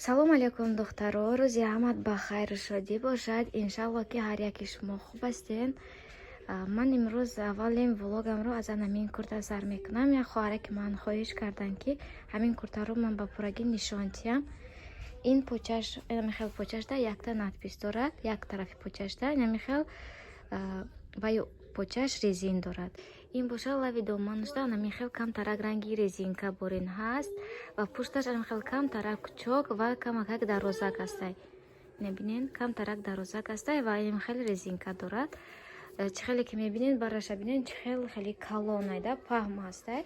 Салом алейкум, духтаро! Рӯзи ҳамат ба хайру шодӣ бошад. Иншалло, ки ҳар яки шумо хуб ҳастен. Ман имрӯз аввалин влогамро аз ҳамин курта сар мекунам. Як хоҳаре ки ман хоҳиш карданд, ки ҳамин куртаро ман ба пуррагӣ нишон диҳам. Ин почаш инамихел, почашда якта надпись дорад, як тарафи почашда инамихел ваю почаш резин дорад. Ин бошад лави доманашда анамихел камтарак ранги резинка борин ҳаст ва пушташ анамихел камтарак чок ва камакак дарозак ҳастай. Мебинен, камтарак дарозак ҳастай ва инамихел резинка дорад. Чӣ хеле ки мебинед, бараша бинед, чӣ хел хеле калонайда, паҳм ҳастай.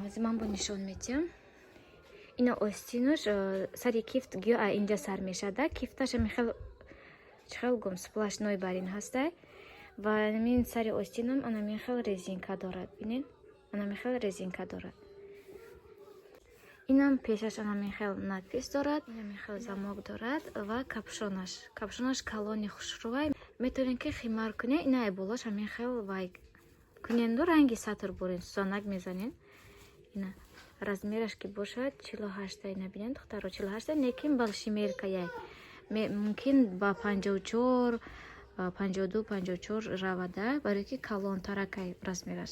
Ҳозир ман бо нишон медиҳам. Ина остинуш, сари кифт гӯё инҷа сар мешада. Кифташ амихел, чӣ хел гум, сплошной барин ҳастай ва амин сари остинам анамин хел резинка дорад. Бинед, анамин хел резинка дорад. Инам пешаш анамин хел надпись дорад, инамин хел замок дорад ва капюшонаш калони хушрӯвай. Метавонед, ки химар кунед. Ина болош ҳамин хел вай куненду ранги сатр бурин, сӯзанак мезанед. Ина размераш ки бошад 48-та. Ина бинед, духтаро, 48-та, лекин большемерка яй, мумкин ба 54, 52, 54 равада, барое ки калонтаракай размераш.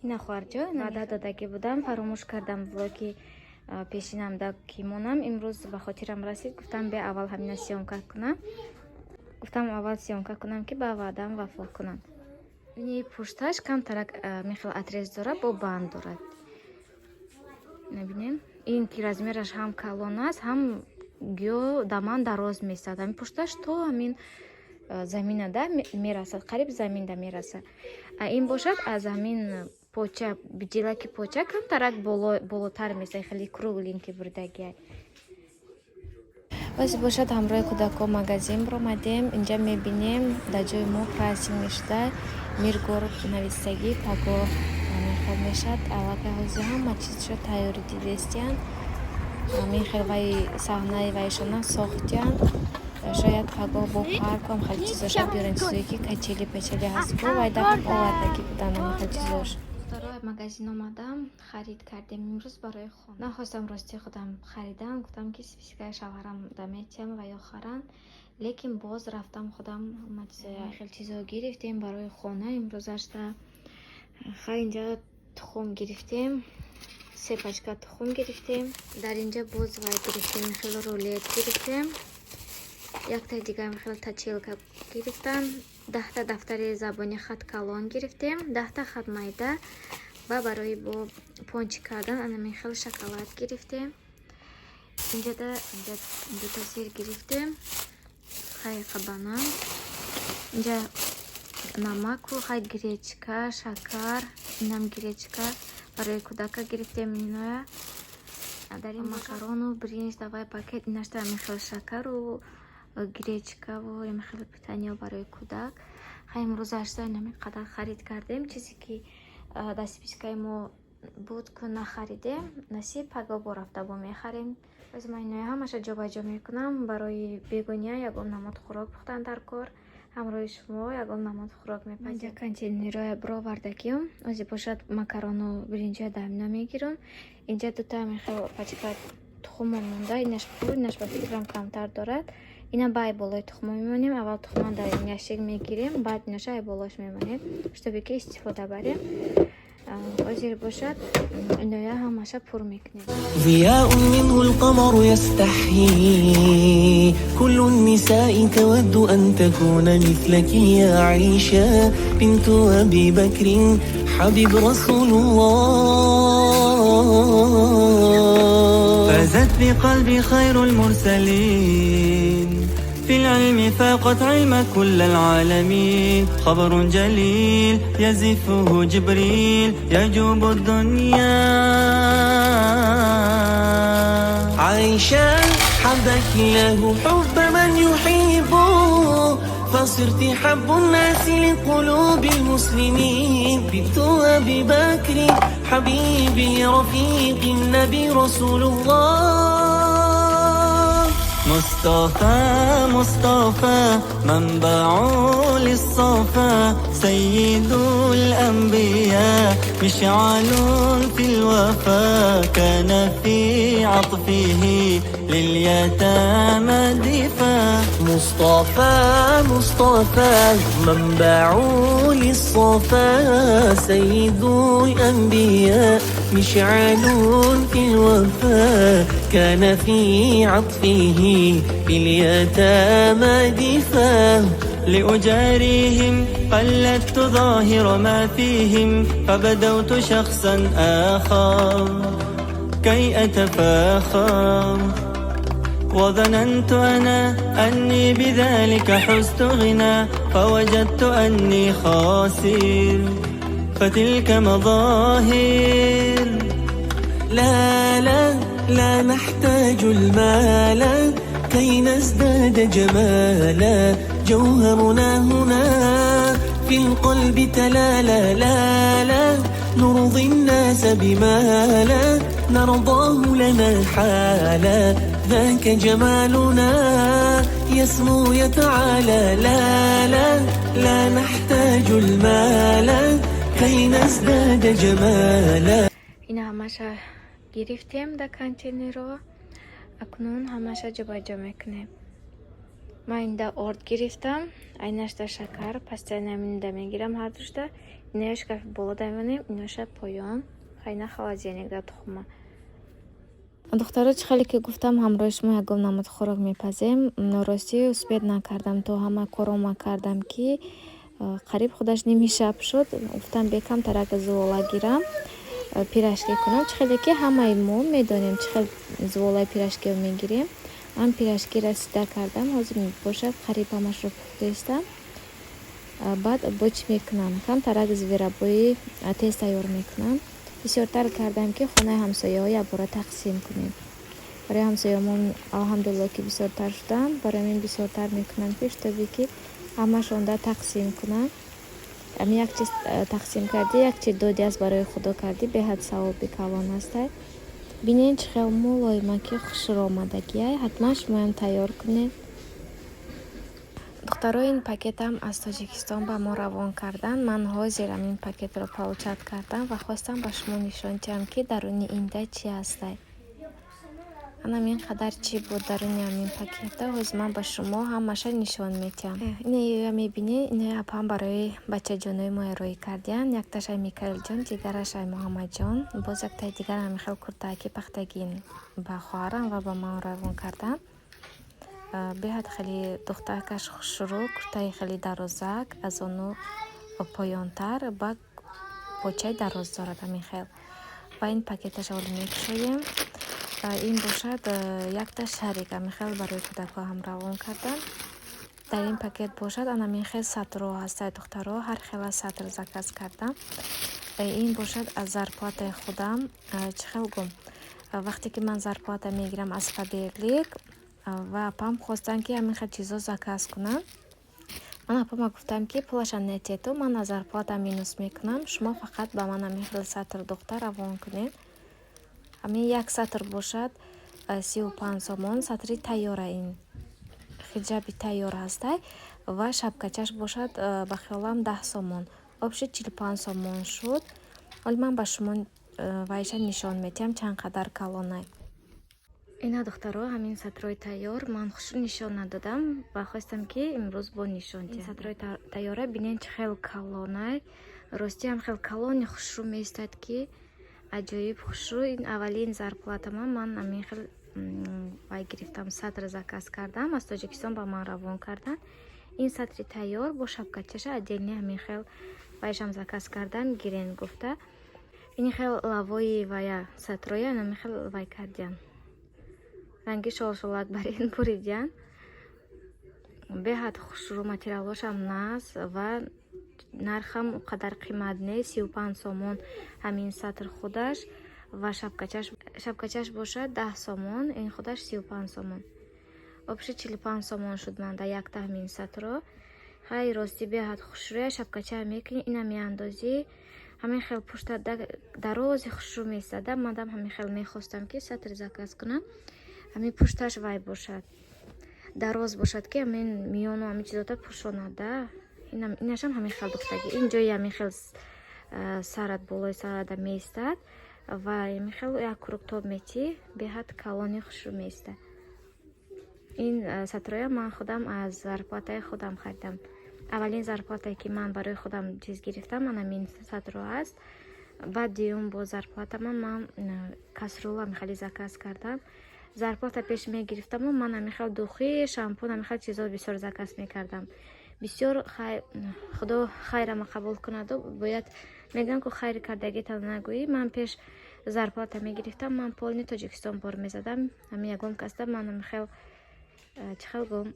Ина, хоҳарҷон, ваъда додагӣ будам, фаромӯш кардам влоги пешинамда ки монам. Имрӯз ба хотирам расид, гуфтам, бе аввал ҳамина съёмка кунам. Гуфтам, аввал съёмка кунам, ки ба ваъдам вафо кунам. Ини пушташ камтарак мехел отрез дорад, бо банд дорад. Набинем, ин ки размераш ҳам калон аст, ҳам гӯё даман дароз месад. Ҳамин пушташ то ҳамин заминада мерасад, қариб заминда мерасад. Ин бошад аз ҳамин поча, жилаки поча камтарак болотар месад, хеле кругленький бурдагиай. Бози бошад, ҳамроҳи кӯдакҳо магазин биромадем. Инҷа мебинем, дар ҷои мо праздник мешуда, Миргород нависагӣ. Пагоҳ мехел мешад. Аллакай ҳозир ҳама чизшо тайёрӣ дидестиянд. Мехел вай саҳнаи вайшона сохтиянд. Шояд пагоҳ бо паркам хеле чизоша биёрен, чизое ки качели пачели ҳаст ку, вай дафъа овардагӣ буданд ҳамин чизош. Духтаро, магазин омадам, харид кардем имрӯз барои хона. Нахостам рости худам харидам, гуфтам, ки спискаи шавҳарам да метиҳам ва ё харанд, лекин боз рафтам, худам хел чизо гирифтем барои хона имрӯзашта. Хай, инҷа тухм гирифтем, се пачка тухм гирифтем. Дар инҷа боз вай гирифтем, хел рулет гирифтем, яктаи дигар хел точилка гирифтам, 10-та дафтари забони хат калон гирифтем, 10-та хат майда ва барои бо пончик кардан анамин хел шоколад гирифтем. Инҷада дута сир гирифтем, хай қабанан, инҷа намаку, хай гречка, шакар, инам гречка барои кӯдака гирифтем. Иноя дар ин макарону бринҷ давай пакет, инашта ҳамин хел шакару гречкаву ҳамин хел питания барои кӯдак. Хай, имрӯз ашта инамин қадар харид кардем. Чизе ки дар спискаи мо буд ку нахаридем, насиб, пагоҳ бо рафта бо мехарем. Боз ман иноя ҳамаша ҷобаҷо мекунам. Барои бегония ягон намуд хӯрок пухтан дар кор, ҳамроҳи шумо ягон намуд хӯрок мепазем. Контейнерҳоя бировардагиам. Ози бошад, макарону биринҷоя дар ҳамина мегирам. Инҷа дута ҳамин хел пачка тухмон монда, инаш пур, инаш ба фикрам камтар дорад. Ина ба ай болои тухмо мемонем. Аввал тухмон дар ящик мегирем, баъд инаша ай болош мемонем, чтобы ки истифода барем. Ҳозир бошад, иноя ҳамаша пур мекунем. ضياء منه القمر يستحيي، كل النساء تود أن تكون مثلك يا عيشة بنت أبي بكر حبيب رسول الله. فازت بقلبي خير المرسلين، في العلم فاقت علم كل العالمين، خبر جليل يزفه جبريل يجوب الدنيا. عائشة، حبك الله حب من يحبه، فصرت حب الناس لقلوب المسلمين، بنت أبي بكر حبيبي رفيق النبي رسول الله. مصطفى مصطفى منبع للصفا، سيد الأنبياء مشعل في الوفا، كان في عطفه لليتامى دفا. مصطفى مصطفى منبع للصفا، سيد الأنبياء مشعل في الوفا، كان في عطفه لليتامى دفا. لأجاريهم قلدت ظاهر ما فيهم، فبدوت شخصا آخر كي أتفاخر، وظننت أنا أني بذلك حزت غنى، فوجدت أني خاسر فتلك مظاهر. لا لا لا نحتاج المال كي نزداد جمالا، جوهرنا هنا في القلب تلالا. لا لا نرضي الناس بما لا نرضاه لنا حالا، ذاك جمالنا يسمو يتعالى. لا لا لا نحتاج المال كي نزداد جمالا. Ина ҳамаша гирифтем дар контейнерро, акнун ҳамаша ҷобаҷо мекунем. Ман инда орд гирифтам, айнашда шакар, постоянно инда мегирам ҳардушда. Инаё шкафи боло мемонем, иноша поён, хайна холодильник да тухма. Духтаро, чӣ хеле ки гуфтам, ҳамроҳи шумо ягон намуд хӯрок мепазем. Ростӣ, успеть накардам, то ҳама корома кардам, ки қариб худаш ними шаб шуд. Гуфтам, бекам тарак зувола гирам, пирожки кунам. Чӣ хеле ки ҳамаи мо медонем, чӣ хел зуволаи пирожкиро мегирем. Ман пирожкиро сида кардам, ҳозир бошад, қариб ҳамашро пухтаистам. Баъд бо чӣ мекунам? Камтарак зверобой тез тайёр мекунам. Бисёртар кардам, ки хонаи ҳамсояҳо якбора тақсим кунем. Барои ҳамсояҳомон, алҳамдулилло, ки бисёртар шуданд, барои ҳамин бисёртар мекунам, ки чтобы ки ҳамашонда тақсим кунам. Ами як чиз тақсим кардӣ, як чиз додӣ, аст барои Худо кардӣ, беҳад савоби калон ҳастай. Бинед, чӣ хел мулоимаки хушрӯ омадагиай. Ҳатман шумоям тайёр кунед. Духтаро, ин пакетам аз Тоҷикистон ба мо равон карданд. Ман ҳозир ин пакетро получать кардам ва хостам ба шумо нишон диҳам, ки даруни инда чӣ ҳастай. Анам ин қадар чӣ буд даруни ҳамин пакета. Ҳозир ман ба шумо ҳамаша нишон медиҳам. Инаё мебинед, инаё апам барои бачаҷонои мо роӣ кардиянд. Якташ ай Микаилҷон, дигараш ай Муҳаммадҷон. Боз яктаи дигар ҳамин хел куртаки пахтагин ба хоҳарам ва ба ман равон карданд. Беҳад хеле духтаракаш хушрӯ, куртаи хеле дарозак, аз ону поёнтар ба почаи дароз дорад ҳамин хел. Ва ин пакеташа ҳоло мекушоем. Ин бошад якта шарик, ҳамин хел барои кӯдакҳо ҳам равон карданд. Дар ин пакет бошад анамин хел сатрҳо ҳастанд, духтаро, ҳар хела сатр заказ кардам. Ин бошад аз зарплатаи худам. Чӣ хел гум, вақте ки ман зарплата мегирам аз Фаберлик, ва апам хостанд, ки ҳамин хел чизо заказ кунам. Ман апама гуфтам, ки пулаша нетету, ман аз зарплата минус мекунам, шумо фақат ба ман ҳамин хел сатр духта равон кунед. Ҳамин як сатр бошад 35 сомон, сатри тайёра, ин хиҷаби тайёр ҳастай, ва шапкачаш бошад, ба хиёлам, 10 сомон, общий 45 сомон шуд. Ҳоли ман ба шумо вайша нишон медиҳам, чанд қадар калонай. Ина, духтаро, ҳамин сатрои тайёр. Ман хушрӯ нишон надодам ва хостам, ки имрӯз бо нишон диҳам. Сатрои тайёра бинед, чӣ хел калонай. Ростӣ ҳам хел калони хушрӯ меистад, ки аҷоиб хушрӯ. Ин аввалин зарплатама ман ҳамин хел вай гирифтам, сатр заказ кардам, аз Тоҷикистон ба ман равон карданд. Ин сатри тайёр бо шапкачаша отдельный, ҳамин хел вайшам заказ кардам, гирен гуфта. Ин хел лавои вая сатроя ҳамин хел вай кардиян, ранги шолшолак бар ин буридиян. Беҳад хушрӯ, материалҳошам нағз ва нархам он қадар қимат нест, 35 сомон ҳамин сатр худаш ва шапкачаш бошад 10 сомон, ин худаш 35 сомон, общий 45 сомон шуд ман дар якта ҳамин сатро. Хай, ростӣ, беҳад хушрӯя. Шапкача мекунӣ, ина меандозӣ, ҳамин хел пушта дарози хушрӯ меистада. Мадам ҳамин хел мехостам, ки сатр заказ кунам, ҳамин пушташ вай бошад. Дароз бошад, ки ҳамин миёну ҳамин чизота пӯшонад да. Инашам ҳамин хел духтагӣ. Ин ҷои ҳамин хел сарат, болои сарада меистад ва ҳамин хел як круг тоб метӣ, беҳад калони хушрӯ меистад. Ин сатроя ман худам аз зарплатаи худам харидам. Аввалин зарплатае, ки ман барои худам чиз гирифтам, ман ҳамин сатро аст. Баъд дуюм бо зарплатама ман кастрюля ҳамин заказ кардам. Зарплата пеш мегирифтаму ман ҳамин хел духи, шампун, ҳамин хел чизо бисёр заказ мекардам. Бисёр. Худо хайрама қабул кунаду, бояд мегӯям, ку хайри кардагита нагӯӣ. Ман пеш зарплата мегирифтам, ман полный Тоҷикистон бор мезадам. Ҳамин ягон касда ман ҳамин хел, чӣ хел гӯм,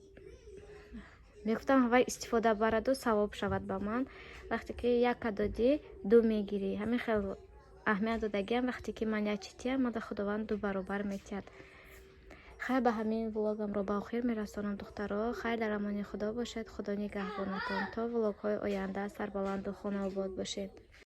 мегуфтам, вай истифода бараду савоб шавад ба ман. Вақте ки якка додӣ, ду мегирӣ. Ҳамин хел аҳамият додагиам. Вақте ки ман як чи тиям, мада Худованд ду баробар метиҳад. Хайр, ба ҳамин влогамро ба охир мерасонам, духтаро. Хайр, дар амони Худо бошед, Худо нигаҳбонатон. То влогҳои оянда сарбаланду хонаобод бошед.